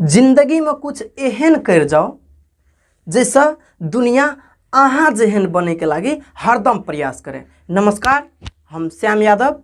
जिन्दगीमे किछु एहन करि जाउ जाहिसँ दुनिया अहाँ जेहन बनैके लागि हरदम प्रयास करै। नमस्कार, हम श्याम यादव,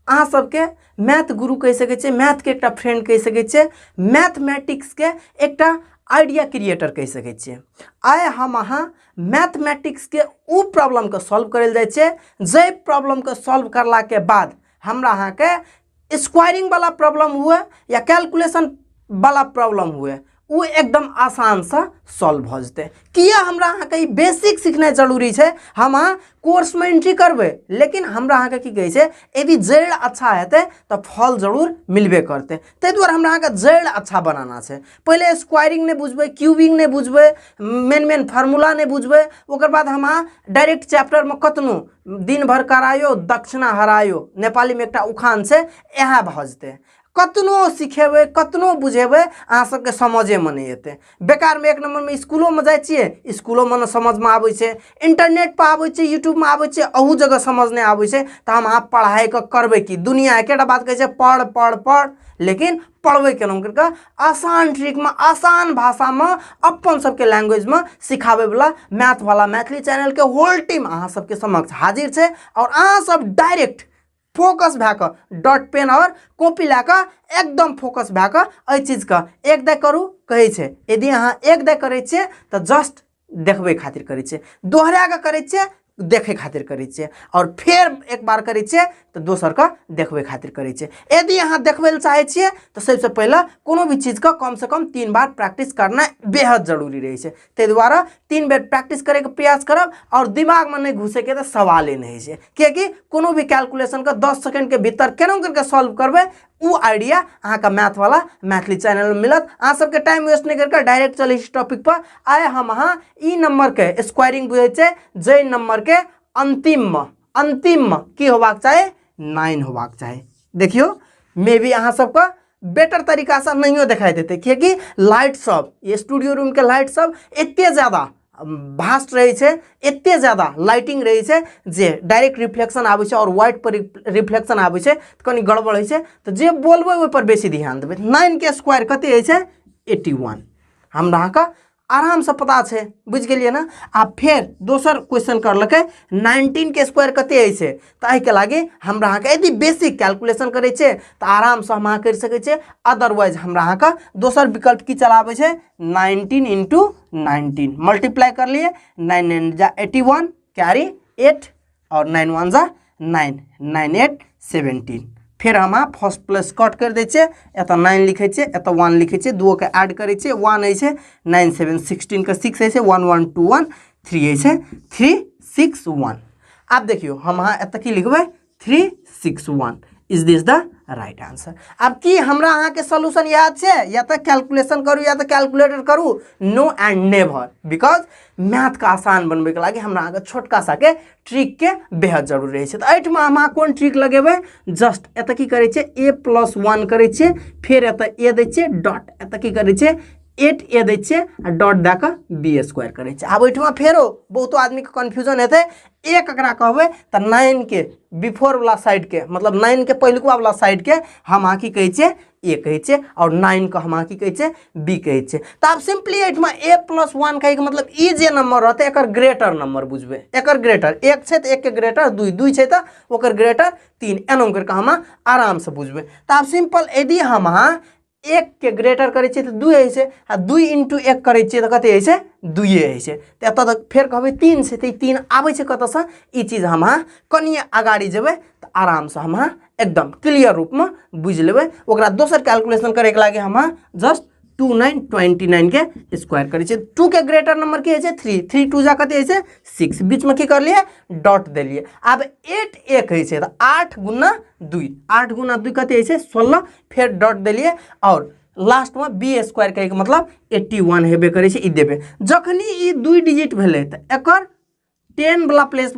अहाँ सबके मैथ गुरु कहि सकै छियै, मैथके एकटा फ्रेंड कहि सकै छियै, मैथमेटिक्सके एकटा आइडिया क्रिएटर कहि सकै छियै। आइ हम अहाँ मैथमेटिक्सके ओ प्रॉब्लमके सॉल्व करै लए जाइ छियै जाहि प्रॉब्लमके सॉल्व करलाके बाद हमरा अहाँके स्क्वायरिंग वाला प्रॉब्लम हुए या कैलकुलेशन वाला प्रॉब्लम हुए ओ एकदम आसानसँ सॉल्व भऽ जेतै। किया हमरा अहाँके ई बेसिक सिखनाइ जरूरी छै? हम अहाँ कोर्समे एंट्री करबै, लेकिन हमरा अहाँके की कहै छै, यदि जड़ि अच्छा हेतै तऽ फल जरूर मिलबे करतै। ताहि दुआरे हमरा अहाँके जड़ि अच्छा बनाना छै। पहिले स्क्वायरिंग नहि बुझबै, क्यूबिंग नहि बुझबै, मेन मेन फार्मूला नहि बुझबै, ओकर बाद हम अहाँ डायरेक्ट चैप्टरमे कतनो दिन भर करायो दक्षिणा हरायो, नेपालीमे एकटा उखान छै, इएह भऽ जेतै। कतनो सिखेबै, कतनो बुझेबै, अहाँ सबके समझेमे नहि एतै। बेकारमे एक नम्बरमे इसकुलोमे जाइ छियै, इसकुलोमे नहि समझमे आबै छै, इन्टरनेटपर आबै छै, यूट्यूबमे आबै छै, अहू जगह समझ नहि आबै छै। तऽ हम अहाँ पढ़ाइके करबै की? दुनिआ एकेटा बात कहै छै, पढ़ पढ़ पढ़, लेकिन पढ़बै केना करिके? आसान ट्रिकमे, आसान भाषामे, अपन सबके लैंग्वेजमे सिखाबैवला मैथवाला मैथिली चैनलके होल टीम अहाँ सबके समक्ष हाजिर छै। आओर अहाँ सब डायरेक्ट फोकस भए कऽ डॉट पेन आओर कॉपी लए कऽ एकदम फोकस भए कऽ एहि चीजके एक दे करू। कहै छै, यदि अहाँ एक दे करै छियै तऽ जस्ट देखबै खातिर करै छियै, दोहरा कऽ करै छियै देखै खातिर करै छियै, आओर फेर एक बार करै छियै तऽ दोसरके देखबै खातिर करै छियै। यदि अहाँ देखबै लए चाहै छियै तऽ सबसँ पहिले कोनो भी चीजके कमसँ कम 3 बार प्रैक्टिस करनाइ बेहद जरूरी रहै छै। ताहि दुआरे 3 बेर प्रैक्टिस करैके प्रयास करब आओर दिमागमे नहि घुसैके तऽ सवाले नहि होइ छै, किएकि कोनो भी कैलकुलेशनके 10 सेकेंडके भीतर केना करिके सॉल्व करबै ओ आइडिया अहाँके मैथवाला मैथिली चैनलमे मिलत। अहाँ सबके टाइम वेस्ट नहि करिके डायरेक्ट चलै छी टॉपिक पर। आइ हम अहाँ ई नंबरके स्क्वायरिंग बुझै छियै, जाहि नंबरके अंतिममे की होबाक चाही? 9 होबाक चाही। देखियौ, मे बी अहाँ सबके बेटर तरीकासँ नहियो देखाइ देतै, किएकि लाइट सब, ये स्टूडियो रूमके लाइट सब एते ज्यादा भास्ट रहै छै, एते ज्यादा लाइटिंग रहै छै जे डायरेक्ट रिफ्लेक्शन आबै छै आओर व्हाइट पर रिफ्लेक्शन आबै छै तऽ कनि गड़बड़ होइ छै। तऽ जे बोलबै ओहिपर बेसी ध्यान देबै। 9 स्क्वायर कते होइ छै? 81। हमरा अहाँके आरामसँ पता छै, बुझि गेलियै ने? आ फेर दोसर क्वेश्चन करलकै, 19 के स्क्वायर कते होइ छै? तऽ एहिके लागि हमरा अहाँके यदि बेसिक कैलकुलेशन करै छियै तऽ आरामसँ हम अहाँ करि सकै छियै। अदरवाइज हमरा अहाँके दोसर विकल्प की चलाबै छै? 19 इंटू 19 मल्टीप्लाई कर लिए, 9 9 जा 81, कैरी 8, और 9 1 जा 9, 9 8 17। फेर हम अहाँ फर्स्ट प्लस कट करि दै छियै, एतऽ 9 लिखै छियै, एतऽ 1 लिखै छियै, दुओके ऐड करै छियै, 1 होइ छै, 9 7 16 के 6 होइ छै, 1 1 2 1 3 होइ छै, 3 6 1। आब देखियौ, हम अहाँ एतऽ की लिखबै? 3 6 1। Is this the right answer? आब की हमरा अहाँके सोल्यूशन याद छै? या तऽ कैलकुलेशन करू या तऽ कैलकुलेटर करू? नो एंड नेवर, because मैथके आसान बनबैके लागि हमरा अहाँके छोटका साके ट्रिकके बेहद जरूरी रहै छै। तऽ एहिठमा हम अहाँ कोन ट्रिक लगेबै? जस्ट एतऽ की करै छियै? ए प्लस 1 करै छियै, फेर एतऽ ए दै छियै डॉट, एतऽ की करै छियै? 8 ए दै छियै आ डॉट दए कऽ बी स्क्वायर करै छियै। आब ओहिठमा फेरो बहुतो आदमीके कन्फ्यूजन हेतै, ए ककरा कहबै? तऽ 9 के बिफोर वाला साइडके, मतलब 9 के पहिलुका वाला साइडके हम अहाँ की कहै छियै? ए कहै छियै, आओर 9 के हम अहाँ की कहै छियै? बी कहै छियै। तऽ आब सिम्पली एहिठमा ए प्लस 1 कहैके मतलब ई जे नंबर रहतै एकर ग्रेटर नंबर बुझबै। एकर ग्रेटर 1 छै तऽ 1 के ग्रेटर 2, 2 छै तऽ ओकर ग्रेटर 3, एना करिके हम आरामसँ बुझबै। तऽ आब सिम्पल यदि हम अहाँ 1 के ग्रेटर करै छियै तऽ 2 होइ छै, आ 2 इंटू 1 करै छियै तऽ कते होइ छै? 2 होइ छै। तऽ एतऽ तऽ फेर कहबै 3 छै, तऽ ई 3 आबै छै कतऽसँ? ई चीज हम अहाँ कनिये अगाड़ी जेबै तऽ आरामसँ हम अहाँ एकदम क्लियर रूपमे बुझि लेबै। ओकरा दोसर कैलकुलेशन करैके लागि हम अहाँ जस्ट 2 9 29 के स्क्वायर करै छियै। 2 के ग्रेटर नंबर की होइ छै? 3, 3 2 जा कते होइ छै? 6। बीचमे की करलियै? डॉट देलियै। आब 8 1 होइ छै तऽ 8 गुना 2, 8 गुना 2 कते होइ छै? 16। फेर डॉट देलियै और लास्ट में बी स्क्वायर कहैके मतलब 81 हेबे करै छै, ई देबै। जखनी ई 2 डिजिट भेलै तऽ एकर 10 वाला प्लेस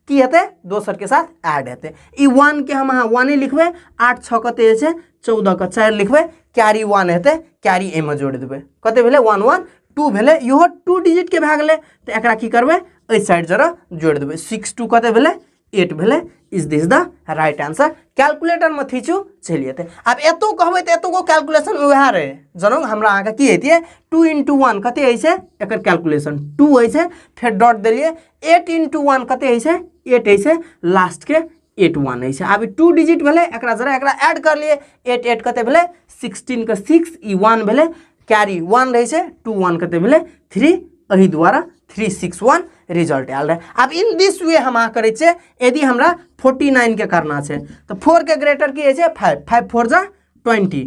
की हेतै? दोसर के साथ ऐड हेतै। ई 1 के हम अहाँ 1 लिखबै, 8 6 कते होइ छै? 14 के 4 लिखबै, कैरी 1 हेतै, कैरी एहिमे जोड़ि देबै, कते भेलै? 1 1 2 भेलै, इहो 2 डिजिट के भए गेलै, तऽ एकरा की करबै? एहि साइड जरा जोड़ि देबै। 6 2 कते भेलै? एट भेलै। Is this the right answer? कैलकुलेटरमे खींचू, चलि जेतै। आब एतौ कहबै तऽ एतौको कैलकुलेशन उएह रहै। जनउ हमरा अहाँके की हेतियै? टू इंटू वन कते होइ छै? एकर कैलकुलेशन टू होइ छै। फेर डॉट देलियै। एट इंटू वन कते होइ छै? एट होइ छै। लास्टके एट वन होइ छै। आब ई टू डिजिट भेलै, एकरा जरा एकरा एड कर लियै। एट एट कते भेलै? 16 के सिक्स, ई वन भेलै, कैरी वन रहै छै। टू वन कते भेलै? थ्री। एहि दुआरे 361 रिजल्ट आयल रहै। आब इन this way हम अहाँ करै छियै। यदि हमरा 49 के करना छै तऽ फोर के ग्रेटर की होइ छै? फाइव। फाइव फोर जा 20।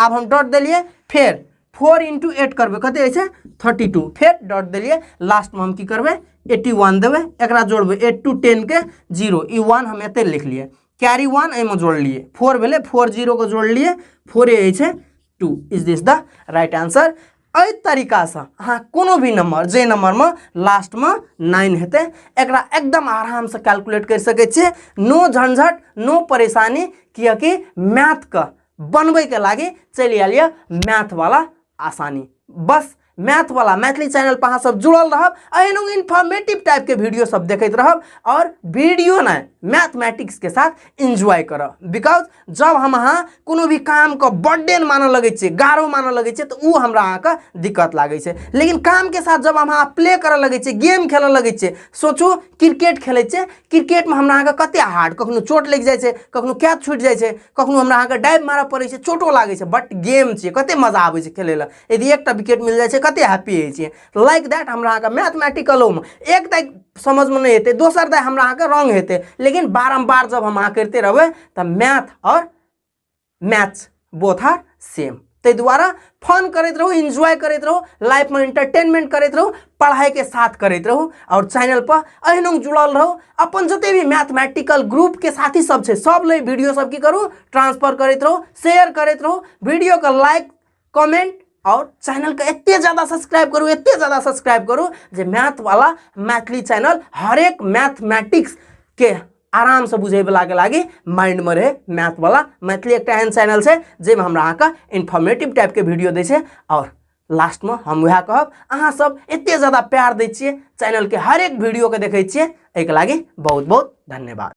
आब हम डॉट देलियै। फेर फोर इंटू एट करबै, कते होइ छै? 32। फेर डॉट देलियै। लास्टमे हम की करबै? 81 देबै। एकरा जोड़बै, एट टू 10 के जीरो, ई वन हम एते लिखलियै, कैरी वन एहिमे जोड़लियै, फोर भेलै, फोर जीरोके जोड़लियै, फोरे होइ छै two. Is this the right answer? एहि तरीकासँ अहाँ कोनो भी नंबर, जे नंबरमे लास्टमे नाइन हेतै, एकरा एकदम आरामसँ कैलकुलेट करि सकै छियै। नो झंझट, नो परेशानी, किएकि मैथके बनबैके लागि चलि आयल यऽ मैथवला आसानी। बस मैथवला मैथिली चैनल पर अहाँ सब जुड़ल रहब, एहनो इन्फॉर्मेटिव टाइपके वीडियो सब देखैत रहब और वीडियो नहि, मैथमेटिक्स के साथ एन्जॉय करब। Because जब हम अहाँ कोनो भी कामके बर्डन मानऽ लगै छियै, गारो मानऽ लगै छियै, तऽ ओ हमरा अहाँके दिक्कत लागै छै। लेकिन कामके साथ जब हम अहाँ प्ले करऽ लगै छियै, गेम खेलऽ लगै छियै, सोचू क्रिकेट खेलै छियै, क्रिकेटमे हमरा अहाँके कते हार्ड, कखनो चोट लागि जाइ छै, कखनो कैच छूटि जाइ छै, कखनो हमरा अहाँके डाइव मारऽ पड़ै छै, चोटो लागै छै, बट गेम छियै, कते मजा आबै छै खेलै लए। यदि एकटा विकेट मिल जाइ छै, कते हैप्पी होइ छियै। लाइक that हमरा अहाँके मैथमेटिकलोमे एक दाइ समझमे नहि हेतै, दोसर दाइ हमरा अहाँके रॉन्ग हेतै, लेकिन बारम्बार जब हम अहाँ करिते रहबै तऽ मैथ आओर मैथ्स बोथ आर सेम। ताहि दुआरे फन करैत रहू, एन्जॉय करैत रहू, लाइफमे एंटरटेनमेंट करैत रहू, पढ़ाइके साथ करैत रहू आओर चैनल पर एहनो जुड़ल रहू। अपन जते भी मैथमेटिकल ग्रुपके साथी सब छै, सब लए वीडियो सब की करू, ट्रांसफर करैत रहू, शेयर करैत रहू। वीडियोके लाइक, कमेंट और चैनल के एते ज़्यादा सब्सक्राइब करू, एते ज़्यादा सब्सक्राइब करू जे मैथ वाला मैथिली चैनल हरेक मैथमेटिक्स के आराम से बुझे वाला के लागी माइंड में रहे। मैथ वाला मैथिली एकटा एहन चैनल छै जाहिमे हमरा अहाँके इन्फॉर्मेटिव टाइप के वीडियो दै छै। और लास्ट में हम वएह कहब, अहाँ सब एते ज़्यादा प्यार दै छियै, चैनल के हरेक वीडियो के देखै छियै, एहिके लागी बहुत बहुत धन्यवाद।